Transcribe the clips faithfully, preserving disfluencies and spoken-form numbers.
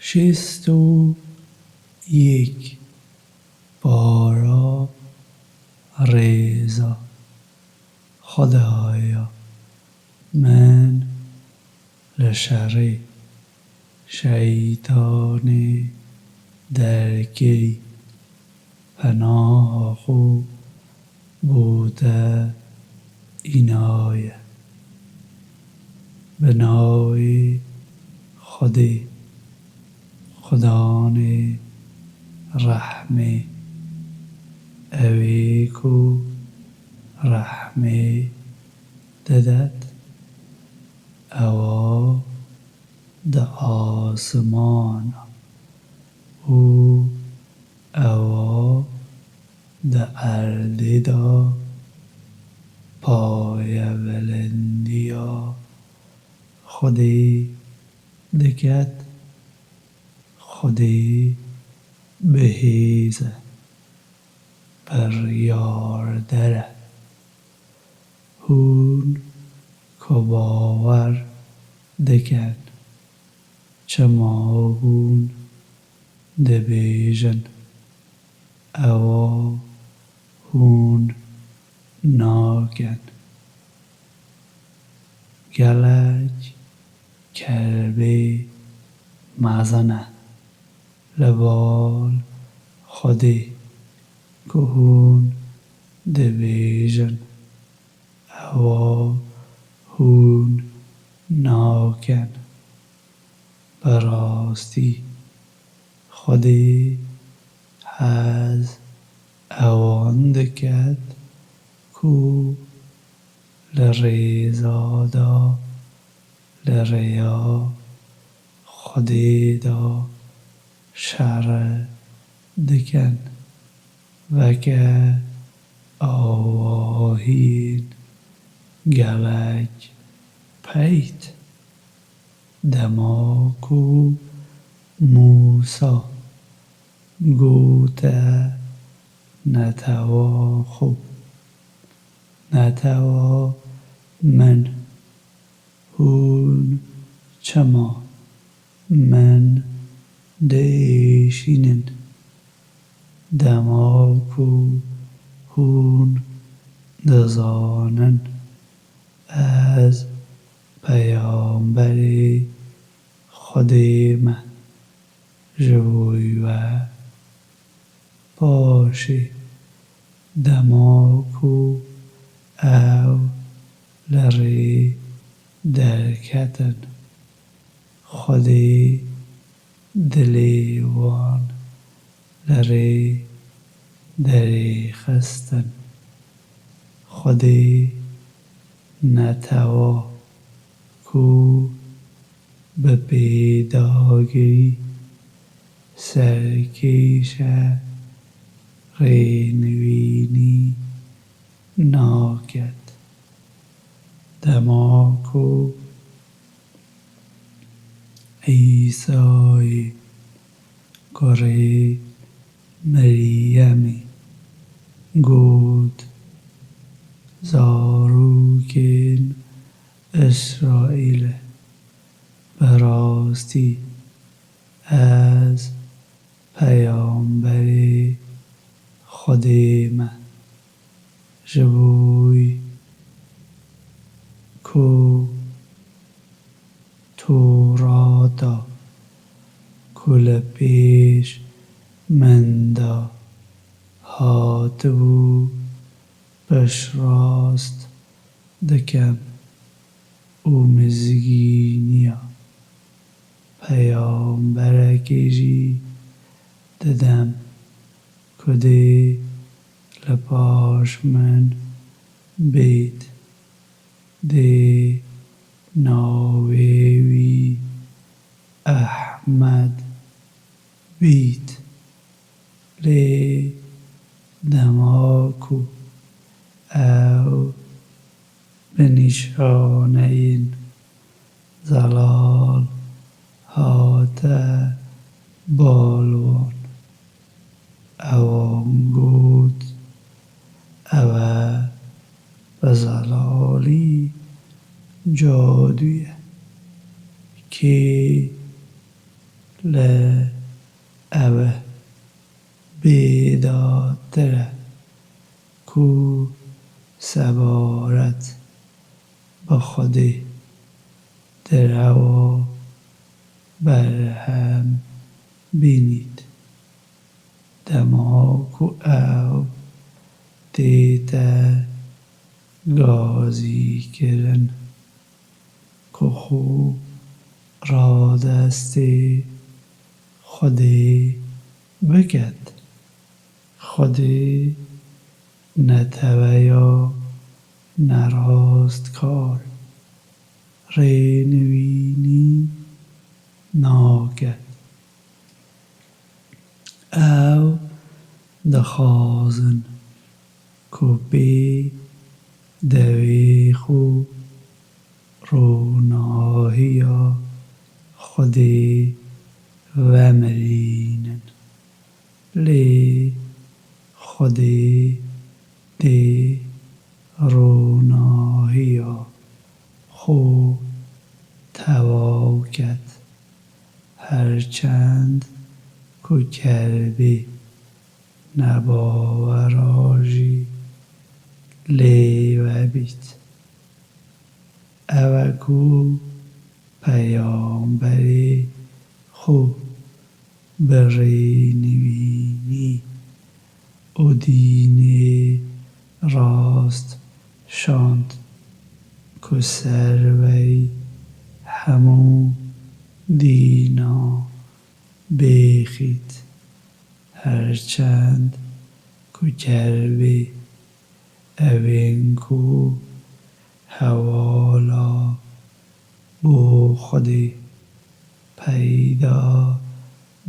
Şêst û yek. Para rêza. Xwedaya min li şerê şeytanê derkevî, penaha xwe bo te înaye. Bi navê Xwedê, Xudanê rehmê, ewê ku rehmê didet, ewa di asimana û ewa di erdê de payebilindiya Xwedê diket. Xwedê bihêz e, biryarder e. Hûn ku bawer dikin, çima hûn dibêjin, ewa hûn nakin? Gelek kerbê mezin e li bal Xwedê ku hûn dibêjin, ewa hûn nakin. Bi rastî Xwedê hez ewan diket ku li rêza de, li rêya Xwedê de şer dikin, weke awahiyên gelek peyt. Dema ku Mûsa gote netewa xwe, netewa min, hûn çima min diêşînin, dema ku hûn dizanin ez peyamberê Xwedê me ji bo we? Paşê dema ku ew li rê derketin, Xwedê dilê wan li rê derêxistin. Xwedê netewa ku bi pêdagirî serkêşe rênivînî naket. Dema ku Îsayê kurê Meryemê got, zarokên Îsraîlê, bi rastî ez peyamberê Xwedê me, ji bo wî ku Torata ku li pêş min de hatibû piştrast dikim û mizgîniya peyamberekê jî didim ku dê li paş min bêt. Dê navê wî Ehmed bît. Lê dema ku ew bi nîşaneyên zelal hate bal wan, ewan got, ew e bi zelalî cadû ye. Kê Lê ew bêdatir e ku sebaret bi Xwedê di rewa berhem bînît. Dema ku ew tête gazîkirin, ku xwe radestê Xwedê biket. Xwedê neteweya nerastkar rênivînî nake. Ew dixwazin ku pê dewê xwe ronahiya Xwedê vemirînin. Lê Xwedê dê ronahiya xwe tewaw ket, her çend ku kerbê nebawera jî lê we bît. Ew e ku peyamberê xwe bi rênivînî û dînê rast şand ku ser wê hemû dîna bêxît, her çend ku kerbê ewên ku hewala bo Xwedê peyda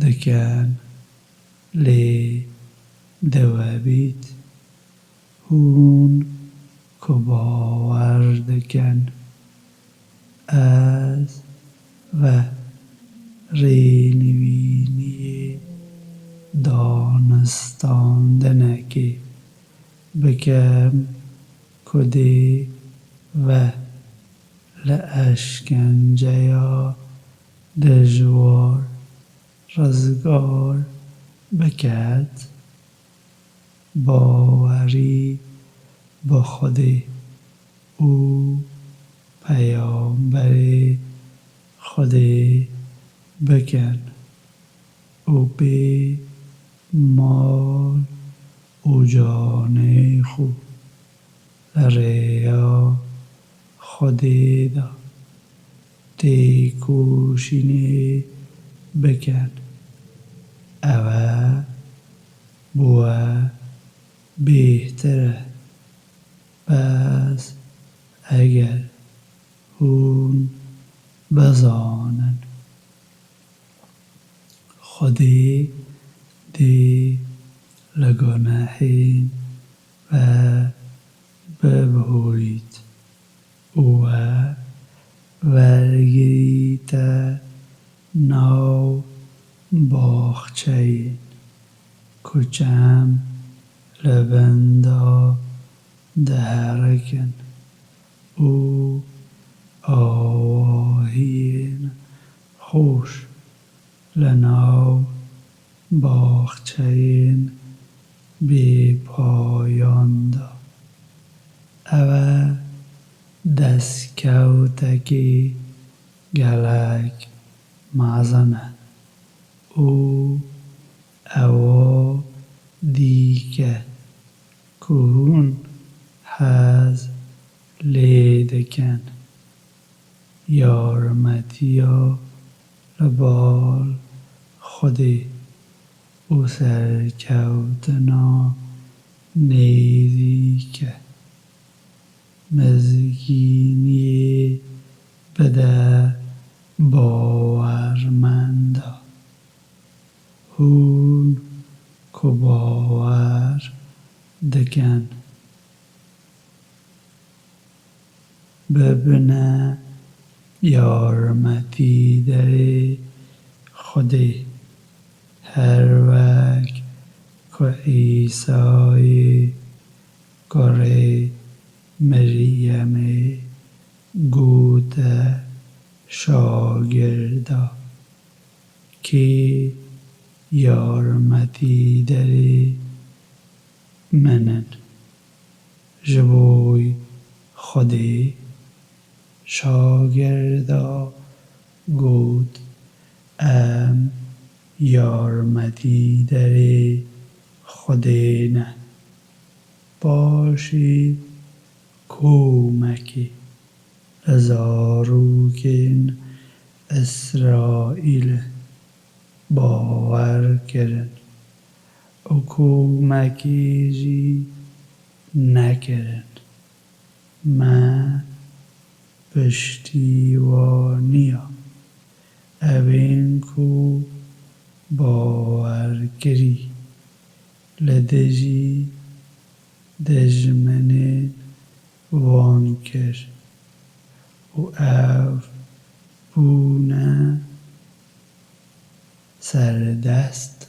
dikin lê di we bît. Hûn ku bawer dikin, ez ve rênivîniyê danistandinekê bikim ku dê ve li eşkenceya dijwar rizgar biket. Bawerî bi Xwedê û Peyamberê Xwedê bikin û pê mal û canê xwe li rêya Xwedê de têkoşînê bikin. Ew e bo we bêhtir e. Bes eger hûn bizanin. Xwedê dê li gunehên we bibihurît û we wergirîte nav baxçeyên ku çem li bin de diherikin û awahiyên xweş li nav baxçeyên bêpayan de. Ew e destkewtekê gelek mezin e û ewa dîke ku hûn hez lê dikin. Yarmetiya li bal Xwedê û serkewtina nêzîk e. Mizgîniyê bide bawermenda. Hûn ku bawer dikin, bibine yarmetîderê Xwedê, her wek ku Îsayê kurê Meryemê gote şagirda. Kê yarmetîderê min in? Ji bo Xwedê şagirda got, Em yarmetîderê Xwedê ne. Paşê komekê li zarokên Îsraîlê bawer kirin û komekê jî nekirin. Me piştîwaniya ewên ku bawer kirî li dijî dijminên wan kir û ew bûne serdest